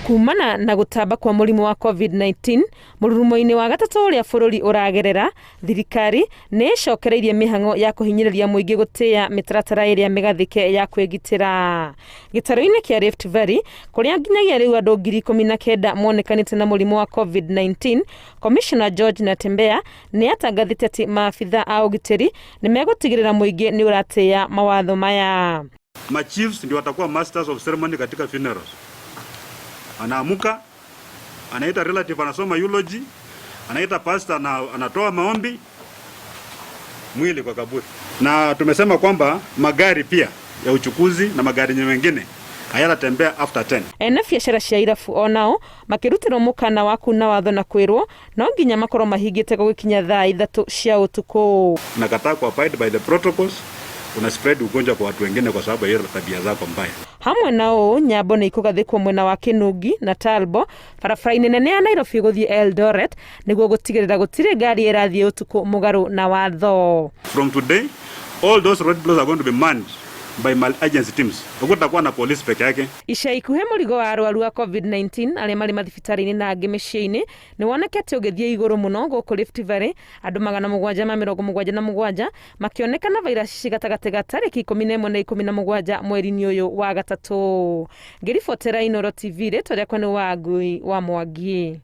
Kumana na gũtamba kwa mũrimũ wa COVID-19 mũrurumo-inĩ wa gatatũ ũrĩa bũrũri ũragerera, thirikari nĩ ĩcokereirie mĩhang'o ya kũhinyĩrĩria mũingĩ gũtĩĩa mĩtaratara ĩrĩa mĩgathĩke ya kwĩgitĩra. Gĩtarũ-inĩ kĩa Rift Valley, kũrĩa nginyagia rĩu andũ 19,000 monekanĩte na mũrimũ wa COVID-19, Commissioner George Natembeya nĩ atangathĩte atĩ maabitha a ũgitĩri nĩ megũtigĩrĩra mũingĩ nĩ ũratĩĩa mawatho maya. Machiefs ndio watakuwa masters of ceremony katika funerals. Anaamuka, anaita relative, anasoma eulogy, anaita pastor na anatoa maombi, mwili kwa kaburi. Na tumesema kwamba magari pia ya uchukuzi na magari mengine hayatatembea after 10. Ene biacara cia irabu onao makĩrutĩrwo mũkana wa kuna watho na kwĩrwo no nginya makorwo mahingĩte gũgĩkinya thaa 3 cia ũtukũ. Unakataa ku abide by the protocols, una spread ugonjwa kwa watu wengine kwa sababu ya hiyo tabia zako mbaya. Hamwe na ũũ, nyambo nĩ ikũgathĩkwo mwena wa Kinungi na Talbo barabara-inĩ nene ya Nairobi gũthiĩ Eldoret nĩguo gũtigĩrĩra gũtirĩ ngari ĩrathiĩ ũtukũ mũgarũ na watho. From today, all those roadblocks are going to be manned by agency teams. Hakutakuwa na polisi peke yake. Ica ikuhĩ mũrigo wa arwaru a COVID-19 arĩa marĩ mathibitarĩ-inĩ na angĩ mĩciĩ-inĩ nĩ wonekete ũgĩthiĩ igũrũ mũno gũkũ Rift Valley, andũ 777 makĩonekana vairasi ci gatagatĩ ga tarĩki 11 na 17 mweri-inĩ ũyũ wa gatatũ. Ngĩribotera Inooro TV, rĩtwa rĩakwa nĩ Wangui wa Mwangi.